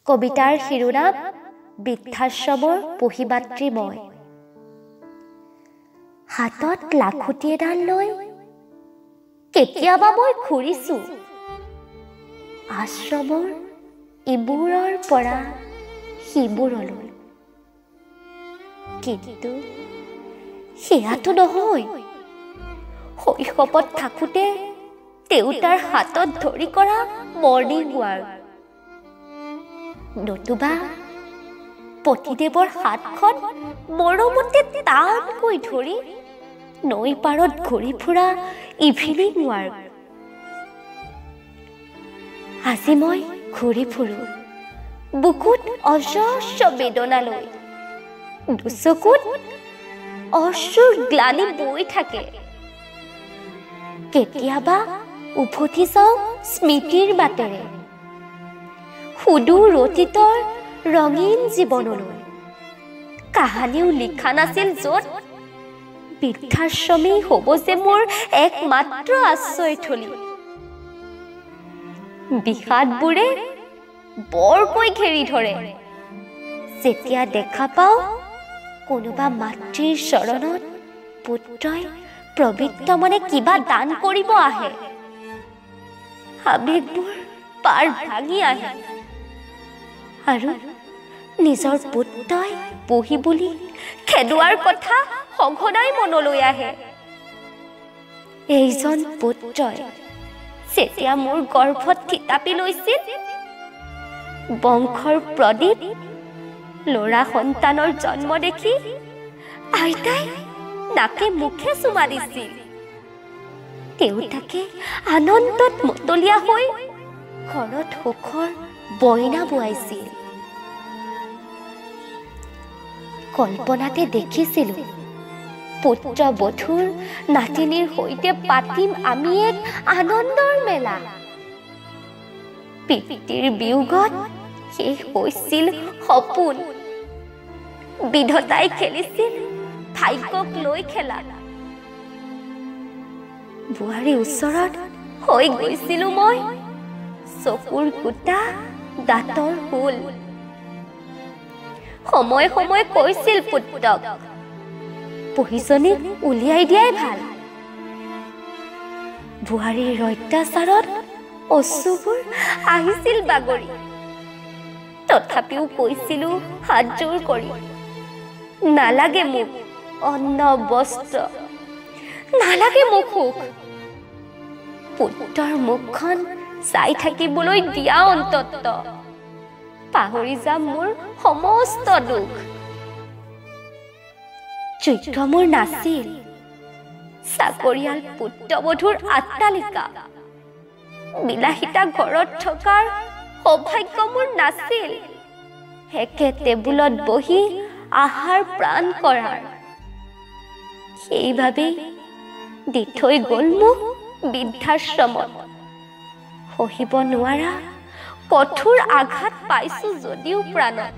কবিতাৰ শিৰোনাম বৃদ্ধাশ্ৰমৰ পহিমাতৃ মই। হাতত লাখুটি এডাল লৈ কেতিয়াবা মই ঘূৰিছো আশ্ৰমৰ ইমূৰৰ পৰা সিমূৰলৈ, কিন্তু সেয়াতো নহয়। শৈশৱত থাকোঁতে দেউতাৰ হাতত ধৰি কৰা মৰ্ণিং ৱাক, নতুবা পতিদেৱৰ হাতখন মৰমতে টানকৈ ধৰি নৈ পাৰত ঘূৰি ফুৰা ইভিনিং ৱাক। আজি মই ঘূৰি ফুৰোঁ বুকুত অজস্ৰ বেদনা লৈ, দুচকুত অশ্ৰুৰ গ্লানি বৈ থাকে। কেতিয়াবা উভতি যাওঁ স্মৃতিৰ বাটেৰে সুদূৰ অতীতৰ ৰঙীন জীৱনলৈ। কাহানিও লিখা নাছিল য'ত বৃদ্ধাশ্ৰমেই হ'ব যে মোৰ একমাত্ৰ আশ্ৰয়থলী। বিষাদবোৰে বৰকৈ ঘেৰি ধৰে যেতিয়া দেখা পাওঁ কোনোবা মাতৃৰ চৰণত পুত্ৰই পবিত্ৰ মনে কিবা দান কৰিব আহে। আৱেগবোৰ পাৰ ভাঙি আহে আৰু নিজৰ পুত্ৰই পঢ়ি বুলি খেদোৱাৰ কথা সঘনাই মনলৈ আহে। এইজন পুত্ৰই যেতিয়া মোৰ গৰ্ভত থিতাপি লৈছিল, বংশৰ প্ৰদীপ ল'ৰা সন্তানৰ জন্ম দেখি আইতাই নাকে মুখে চুমা দিছিল। দেউতাকে আনন্দত মতলীয়া হৈ ঘৰত সুখৰ বইনা বোৱাইছিল। কল্পনাতে দেখিছিলো পুত্ৰ বধূৰ নাতিনীৰ সৈতে পাতিম আমি এক আনন্দৰ মেলা। পিতৃৰ বিয়োগত শেষ হৈছিল সপোন, বিধতাই খেলিছিল ভাগ্যক লৈ খেলা। বোৱাৰীৰ ওচৰত হৈ গৈছিলো মই চকুৰ কুটা দাঁতৰ হুল। সময়ে সময়ে কৈছিল পুত্ৰক, পহিজনীক উলিয়াই দিয়াই ভাল। বোৱাৰীৰ অত্যাচাৰত অশ্ৰুবোৰ আহিছিল বাগৰি, তথাপিও কৈছিলো হাতযোৰ কৰি, নালাগে মোক অন্ন বস্ত্ৰ, নালাগে মোক সুখ। পুত্ৰৰ মুখখন চাই থাকিবলৈ দিয়া অন্তত, পাহৰি যাম মোৰ সমস্ত দুখ। যোগ্য মোৰ নাছিল চাকৰিয়াল পুত্ৰবধূৰ আট্টালিকা, বিলাসিতা ঘৰত থকাৰ সৌভাগ্য মোৰ নাছিল একে টেবুলত বহি আহাৰ প্ৰাণ কৰাৰ। সেইবাবেই দি থৈ গ'ল মোক বৃদ্ধাশ্ৰমত। সহিব নোৱাৰা কঠোৰ আঘাত পাইছো যদিও প্ৰাণত